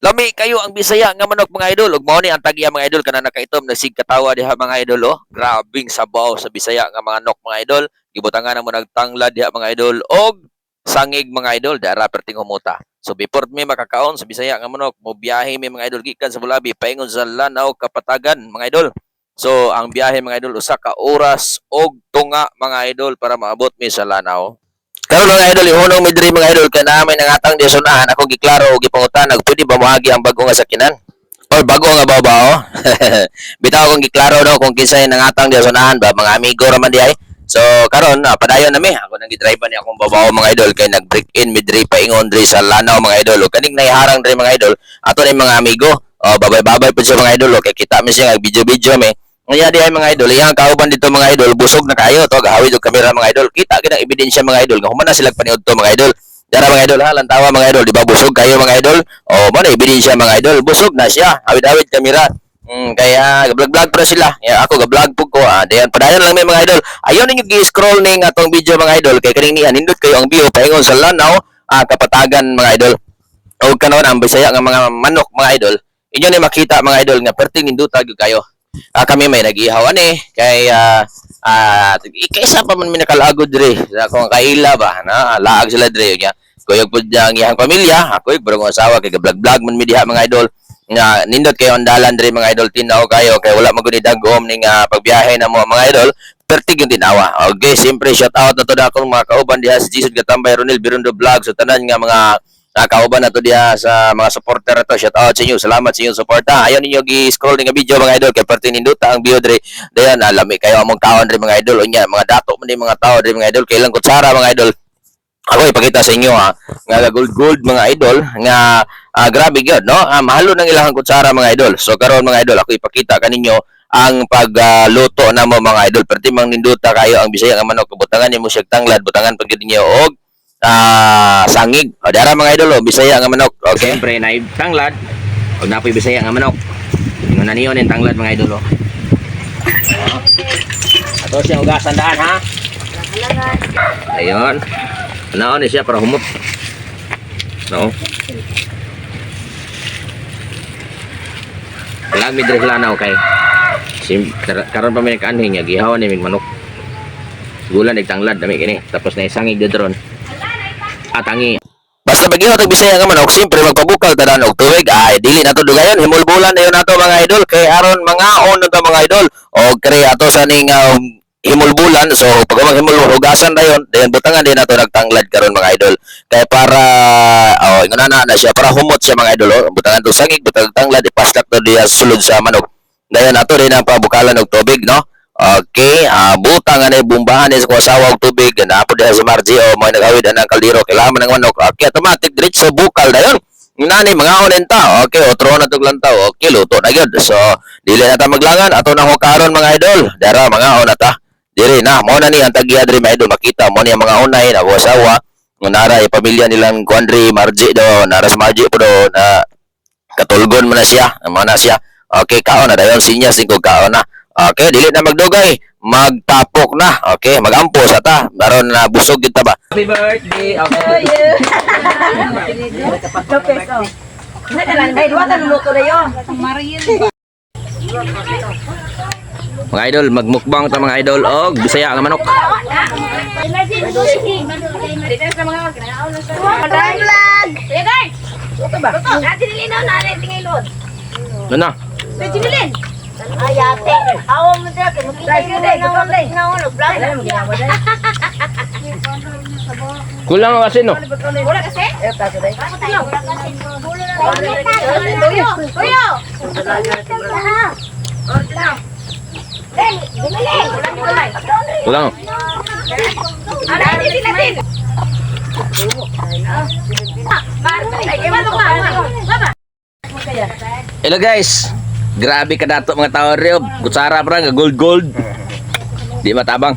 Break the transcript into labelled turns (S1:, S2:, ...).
S1: Lami kayo ang Bisaya nga manok, mga idol. Ug mao ni ang tagya, mga idol, kanang nakaitom nagsig katawa diha, mga idol, oh. Grabing sabaw sa Bisaya nga mga manok, mga idol. Gibutangan na mo nagtanglad diha, mga idol, og sangig, mga idol, dara perting humuta. So before mi makakaon sa Bisaya nga manok, mo biyahe mi, mga idol, gikan sa Bulabi paingon sa Lanao Kapatagan, mga idol. So ang biyahe, mga idol, usa ka oras og tunga, mga idol, para maabot mi sa Lanao. Karon, mga idol, ihunong mi diri, mga idol, kay naa may nangatang di sunahan. Ako giklaro og gipangutan pwede ba moagi ang bago nga sakinan or bago nga bawo. Bitaw akong giklaro, no, kung kinsay nangatang di sunahan ba, mga amigo ra man di ay. So karon padayon na mi. Ako nang gidrive ni akong babaw, mga idol, kay nag break in mi diri paingon diri sa Lanao, mga idol. Ug kaning naiharang diri, mga idol, ato ni mga amigo. Oh, babay-babay pud siya, mga idol, kay kita mi siya video-video mi. Kaya di ay, mga idol, iyang kauban dito, mga idol, busog na kayo to, gahawid og kamera, mga idol. Kita gid ang ebidensya, mga idol, nga human na sila paniud to, mga idol. Dara, mga idol, ha, lantawa, mga idol, di ba busog kayo, mga idol? O mo na ebidensya, mga idol, busog na siya, hawid-hawid kamera. Kaya vlog-vlog pa sila. Ya, ako ga-vlog pug ko. Ah, diyan padayon lang mi, mga idol. Ayon ninyo gi-scroll ning atong video, mga idol, kay kaning niya nindot kayo ang view paingon sa Lanao, Kapatagan, mga idol. Og kanon ang Bisaya nga mga manok, mga idol. Inyo ni makita, mga idol, nga perting ninduta gyud kayo. Kami may nag-ihaw ani kay kaysa pa man mi nakalagod diri sa akong kaila ba na laag sila diri nya kuyog pud ang iyang pamilya, ako barong asawa kay vlog-vlog man mi diha, mga idol, nga nindot kayo ang dalan diri, mga idol, tinaw kayo kay wala man gud dagom ning pagbiyahe na mo, mga idol, pertig yung tinawa. Okay, siyempre shout out na to na akong mga kauban diha sa Jisod Gatambay, Ronel Birundo Vlog, so tanan nga mga kauban na to diha sa mga supporter na to. Shout out sa inyo. Salamat sa inyong suporta. Ayaw ninyo gi-scroll nga video, mga idol, kay perti ninduta ang video diri. Dayon lami kayo among kaon diri, mga idol. Unya mga dato man di mga tao diri, mga idol, kailang kutsara, mga idol. Ako ipakita sa inyo ha, nga gold gold, mga idol, nga grabe gyud, no, mahalo ng ilang kutsara, mga idol. So karon, mga idol, ako ipakita kaninyo ang pagluto namo, mga idol. Perti mang ninduta kayo ang Bisaya nga manok, butangan nimo siya tanglad, butangan pag gyud ninyo og sangig. O dara, mga idol, oh, Bisaya nga manok. Okay. Siyempre na tanglad og napoy Bisaya nga manok. Ingon na niyo ning tanglad, mga idol, oh. Ato siya hugasan daan ha. Ayun. Naon ni siya para humot. No. Lang mi diri lanao kay sim karon pa mi nakaanhi nga gihawan ni mig manok. Gulan ig tanglad dami kini tapos na isangig dron. Atangi. Basta pag og Bisaya nga manok, siyempre magpabukal ta og tuig. Ay dili na to dugayon, himulbulan dayon nato, mga idol, kay aron mangaon na to, mga idol. Og kare ato sa ning himulbulan, so pag maghimul hugasan dayon, dayon butangan din nato nagtanglad karon, mga idol. Kay para oh ingon na na siya para humot siya, mga idol. Oh. Butangan to sangig, butang tanglad, ipaslak to diya sulod sa manok. Dayon ato din ang pabukalan og tubig, no? Okay, butang ani bumbahan ni sa asawa og tubig, na po diha sa Margie o mo nagawid ang kaldero, kailangan ng manok. Okay, automatic diretso bukal dayon. Nani mga onen ta. Okay, otro na tug lantaw. Okay, luto na gyud. So, dili na ta maglangan ato na karon, mga idol. Dara mga na ta. Diri na mo na ni ang tagiya diri, mga idol, makita mo ni ang mga unay na ako asawa nga nara pamilya nilang Kuandri Margie do, nara sa Margie po do na katulgon man na siya, mo na siya. Okay, kaon na dayon, sinyas din ko kaon na. Okay, dili na magdugay, magtapok na. Okay, magampo sa ta. Aron na busog kita ba.
S2: Happy birthday! Okay.
S3: Lopez, oh. Ay, duwa ta luluto na yun.
S1: Mga idol, magmukbang ta, mga idol, og Bisaya nga manok.
S3: Vlog!
S1: Ano na?
S3: Ay, ate. Awa mo dira kay makita mo na na vlog.
S1: Kulang ang asin, no?
S3: Wala kasi? Tuyo! Tuyo!
S1: Kulang. Hello guys. Grabe ka dato mga tao reo. Kutsara pa nga gold gold. Di matabang.